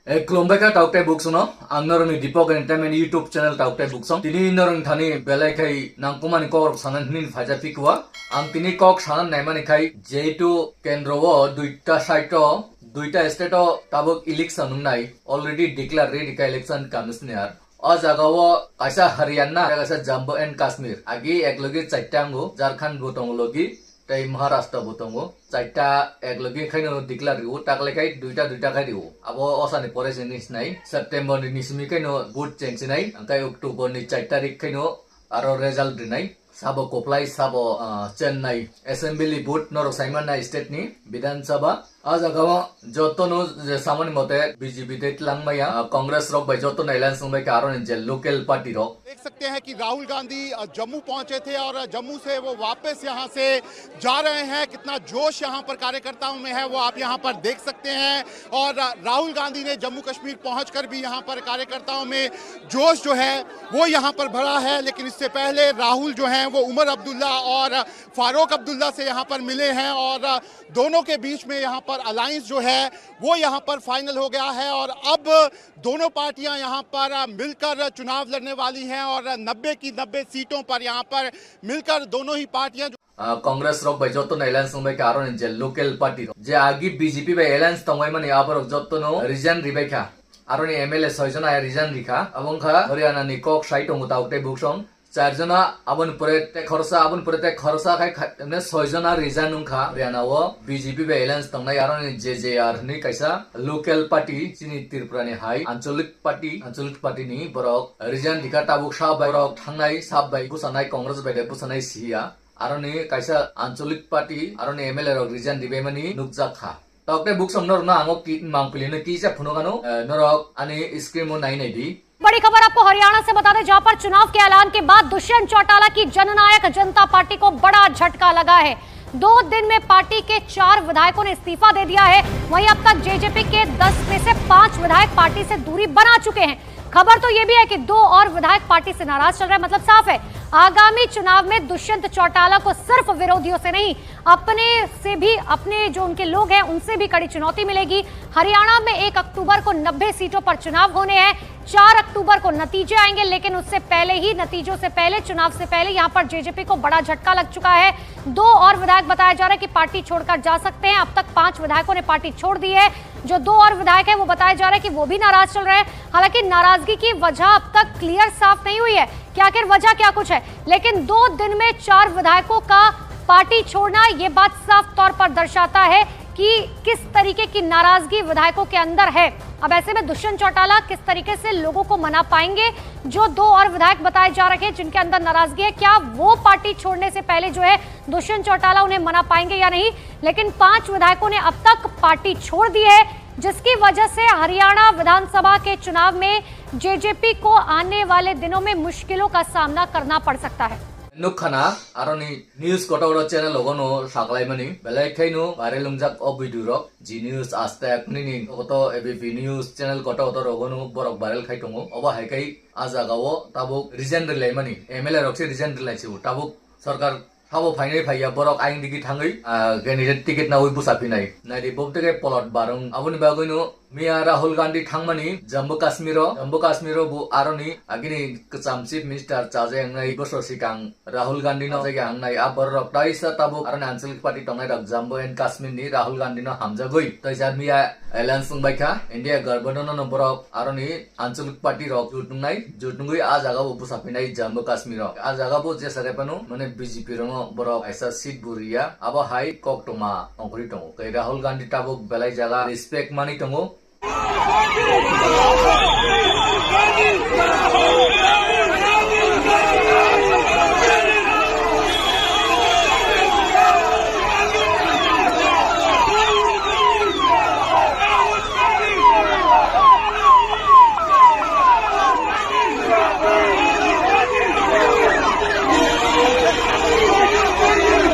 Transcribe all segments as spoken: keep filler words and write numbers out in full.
E, khulumbai kha tauk tei buksongno. Ang norokni Deepak Entertainment YouTube channel tauk tei buksong. Tini norokni thani belai khai nangkukmani kokrok sanani hwnwi phaijak phikwa. Ang tini kok sanani naimani khai, jehetu kendro o duita side o, duita state o tabuk election wngnai, already declare ready kha election commissioner. O jaga o kaisa Haryana, kaisa Jammu and Kashmir. Agi eklogi chaita wngo, Jharkhand bo tongo logi, tei Maharashtra bo tongo. Chaita eklogi khaino declare rio, taklai khai duita duita khai rio. Abo osani pore se ni sinai, September ni simi khaino vote chensinai, angkai October ni char tarik khaino aro result rinai. Sabo Koplai, sabo, ah, Chennai assembly vote norok saimanna state ni Bidhan Sabha. O jaga o jotono je samani mote B J P tei tlangmaya, ah, Congress rok bai jotono alliance wngbai kha aroni je local party rok. देख सकते हैं कि राहुल गांधी, अ, जम्मू पहुंचे थे और जम्मू से वो वापस यहां से जा रहे हैं। कितना जोश यहां पर कार्यकर्ताओं में है, वो आप यहां पर देख सकते हैं। और, अ, राहुल गांधी ने जम्मू कश्मीर पहुंचकर भी यहां पर कार्यकर्ताओं में जोश जो है, वो यहां पर भरा है। लेकिन इससे पहले राहुल जो हैं, वो उमर अब्दुल्ला और फारूक अब्दुल्ला से यहां पर मिले हैं और, अ, दोनों के बीच में यहां पर अलायंस जो है, वो यहां पर फाइनल हो गया है। और अब दोनों पार्टियां यहां पर, अ, मिलकर चुनाव लड़ने वाली हैं और नब्बे की नब्बे सीटों पर यहां पर मिलकर दोनों ही पार्टियां जो अ, Congress rok bai jotono alliance wngbai kha aroni je local party rok. Je agi B J P bai alliance tongbai mani aborok jotono resign ribai kha. Aroni M L A soi jona resign rikha. Abo wngkha Haryana ni kok sai tongo tauk tei buksong. Char jona aboni pore tei khoroksa, aboni pore tei khoroksa khai kha, emne soi jona resign wngkha. Haryana o B J P bai alliance tongnai aroni J J R hinwi kaisa local party chini Tripura ni hai Anchalik party, Anchalik party ni borok resign rikha tabuk sa bai borok thangnai sa bai busanai Congress bai de busanai siya. Aroni kaisa Anchalik party, aroni M L A rok resign ribaimani nukjak kha. Tokte buksong norokno ang o ki-, mangpili no kisa phunukano, eh, norok ani screen o nai nai di. बड़ी खबर आपको हरियाणा से बता दें, जहां पर चुनाव के ऐलान के बाद दुष्यंत चौटाला की जननायक जनता पार्टी को बड़ा झटका लगा है। दो दिन में पार्टी के चार विधायकों ने इस्तीफा दे दिया है। वहीं अब तक जेजेपी के दस में से पांच विधायक पार्टी से दूरी बना चुके हैं। खबर तो ये भी है कि दो और विधायक पार्टी से नाराज चल रहे हैं। मतलब साफ है, आगामी चुनाव में दुष्यंत चौटाला को सिर्फ विरोधियों से नहीं, अपने से भी, अपने जो उनके लोग हैं, उनसे भी कड़ी चुनौती मिलेगी। हरियाणा में एक अक्टूबर को नब्बे सीटों पर चुनाव होने हैं। चार अक्टूबर को नतीजे आएंगे, लेकिन उससे पहले ही, नतीजों से पहले, चुनाव से पहले यहां पर जेजेपी को बड़ा झटका लग चुका है। दो और विधायक बताया जा रहा है कि पार्टी छोड़कर जा सकते हैं। अब तक पांच विधायकों ने पार्टी छोड़ दी है। जो दो और विधायक हैं, वो बताया जा रहा है कि वो भी नाराज चल रहे हैं। हालांकि नाराजगी की वजह अब तक क्लियर, साफ नहीं हुई है कि आखिर वजह क्या कुछ है, लेकिन दो दिन में चार विधायकों का पार्टी छोड़ना, ये बात साफ तौर पर दर्शाता है कि किस तरीके की नाराजगी विधायकों के अंदर है। अब ऐसे में दुष्यंत चौटाला किस तरीके से लोगों को मना पाएंगे? जो दो और विधायक बताए जा रहे हैं जिनके अंदर नाराजगी है, क्या वो पार्टी छोड़ने से पहले जो है दुष्यंत चौटाला उन्हें मना पाएंगे या नहीं? लेकिन पांच विधायकों ने अब तक पार्टी छोड़ दी है, जिसकी वजह से हरियाणा विधानसभा के चुनाव में जेजेपी को आने वाले दिनों में मुश्किलों का सामना करना पड़ सकता है। Nukkhana, aroni news kotor kotor channel rogono saklaimani, belai khaino viral wngjak o video rok, G News, Aaj Tak, nini koto A B P News channel kotor kotor rogono borok viral khai tongo. Obo hai khai a jaga o tabuk resign rilaimani, M L A rok se resign rilai se o, tabuk sorkar sabo phainai phaiya borok ayang digi thangwi, ah, candidate ticket nawi bwsa phinai. Naidi bo tege plot barung. Aboni bagwino miya Rahul Gandhi thangmani Jammu Kashmir o, Jammu Kashmir o bo aroni agini kwcham Chief Minister chajaknai bosor sikang Rahul Gandhi no chajakya wngnai. A borok rok taisa tabuk aroni Anchalik Party tongnai rok Jammu and Kashmir ni Rahul Gandhi no hamjagwi taisa miya alliance wngbai kha. India Gathbandhan no borok aroni Anchalik party rok jut wngnai, jut wngwi a jaga bo bwsa phinai Jammu Kashmir o. A jaga bo jesa re phano mane B J P rokno borok kaisa seat bo riya, abo hai koktwma ongkhorwi tongo. Tei Rahul Gandhi tabuk belai jaga respect manwi tongo.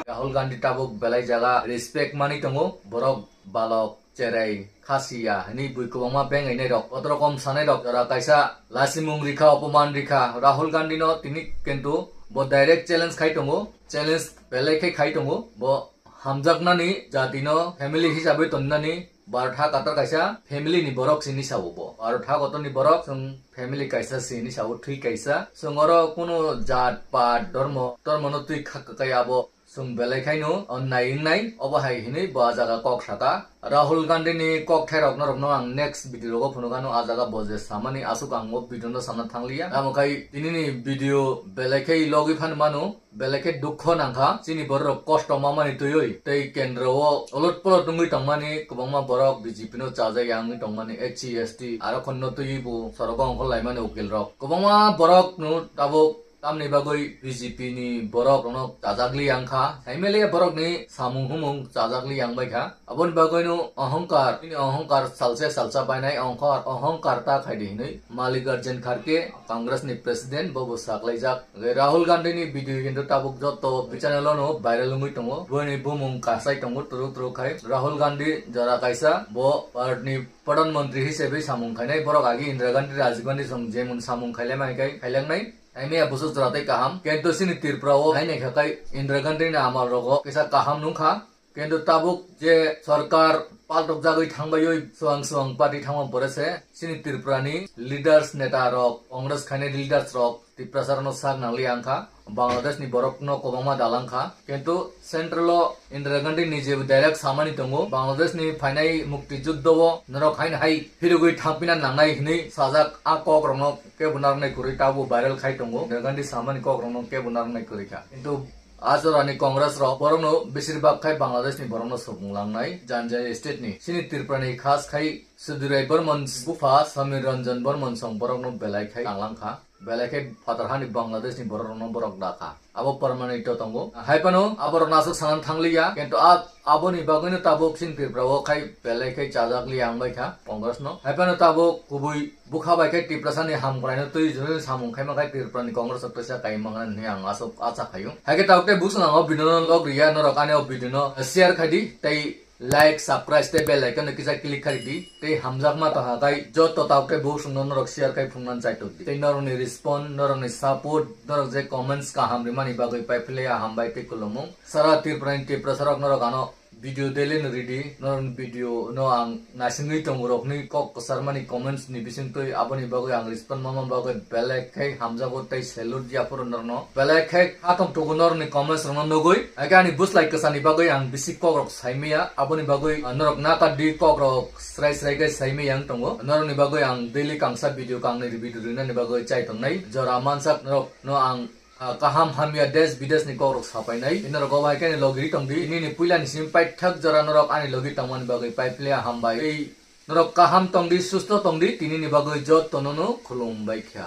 Rahul Gandhi tabuk belai jaga respect manwi tongo, borok balok cherai khasiya hinwi bui kwbangma bengainai rok, kotorkom sanai rok, jora kaisa lasimung rikha, opoman rikha Rahul Gandhi no, tini kintu bo direct challenge khai tongo, challenge belai khe khai tongo, bo hamjaknani jatino family hisabwi tonnani Bharat ha kotor kaisa family ni borok se hinwi sao bo. Bharat ha kotor ni borok chwng family kaisa se hinwi sao, thwi kaisa. Chwng oro kunu jat, pat, dormo, dormo no twi kha, kha, kha abo chwng belai khaino, o nai wngnai, obo hai hinwi bo a jaga kok saka. Rahul Gandhi ni kokthairok norokno ang next video rogo phunukano, a jaga bo je samani aswk ang o video no sana thangliya. Tamo khai tini ni video belai khai logwi phan mano, belai khe dukho nangkha, chini bororok kosto mamani twiwi, tei kendro o olot polot wngwi tongmani kwbangma borok B J P no chajak ya wngwi tongmani, S C, S T, aro khonno twiwi bo sorogo ongkhor laimani ukil rok. Kwbangma borok no tabuk tamni bagwi B J P ni borok rokno chajak li yang kha, M L A borok ni samung humung chajak li yang bai kha. Aboni bagwino ohongkar, bini ohongkar salsa salsa bainai ohongkar, ohongkar ta khaidi hinwi Mallikarjun Kharge, Congress ni president, bobo saklaijak. Rahul Gandhi ni video hindu tabuk joto channel ono viral wngwi tongo. Boni bumung kasai tongo, turu turu khai. Rahul Gandhi jora kaisa, bo Bharat ni Pradhan Mantri hisabe samung khainai. Borok agi Indira Gandhi, Rajiv Gandhi song jemun samung khailai mai khai khailangnai. Aimia busu jora tei kaham. Kento sini Tripura o hai naikha khai Indira Gandhi ni amal rogo kisa kaham nungkha. Kintu tabuk je sorkar paltok jagwi thangbaiwi swang swang party thangma pore se, chini Tripura ni leaders, neta rok, Congress khainai leaders rok Tiprasa rokno sak nangli ang kha, Bangladesh ni borok no kwbangma dalang kha. Kintu central o Indira Gandhi ni je direct samani tongo, Bangladesh ni phainai mukti juddho o norok haino hai phirigwi thangpina nangnai hinwi sajak a kok rokno kebo narwknai kwrwi tabuk viral khai tongo. Indira Gandhi samani kok rokno kebo narwknai kwrwi kha. Kintu a jorani Congress rok borokno besir bak khai Bangladesh ni borokno sobung langnai, jani jani state ni. Chini Tripura ni khas khai Sudirai Bormon bupha Samir Ranjan Bormon song borokno belai khai tanglang kha. Belai khai phatar hani Bangladesh ni borok rokno borok da kha. Abo permanent to tongo. Hai phano aborok nasuk sanan thangliya. Kintu a-, aboni bagwino tabuk chini Tripura o khai belai khai chajak li ang bai kha Congress no. Hai phano tabuk kubui bukha bai khe Tiprasa ni hamkrai no twi jwnwi samung khaima khai Tripura ni Congress rok teisa kai mangna hinwi ang aswk acha khaio. Hai khe tabuk tei buksa nango video no log riya norok ani o video no share khai di tei like, subscribe tei bell icon no kisa click khai di tei hamjakma tongha khai joto tabuk tei buksa no norok share khai phungna chaitok di. Tei norok ni respond, norok ni support, norok je comments kaham rimani bagwi pai philai ya hambai tei khulumung. Sara Tripura ni Tiprasa rok norok ano video daily no ridi, norok video no ang naisingwi tongo rokni kok kwcharmani comments ni bisingtwi, aboni bagwi ang respond mama bagwi belai khe hamjago tei salute yaphuru norokno. Belai khe khatong tugo norokni comments rokno nugwi. Haikhe ani buslai kwchani bagwi ang bisi kok rok saimaya, aboni bagwi, ah, norok nakar di kok rok srai srai khe saimaya wng tongo. Norokni bagwi ang daily kangsa video kangnwi video rinani bagwi chai tongnai. Jora mansak norok no ang Ah, kaham hamya desh bidesh ni kok rok sapai nai. Ino rok bai khe ani logi ri tong di. Nini puila ni simi paithak jora norok ani logi tongmani bagwi pai phle hambai. Tei norok kaham tong di, susto tong di. Tini ni bagwi joto no no khulum bai kha.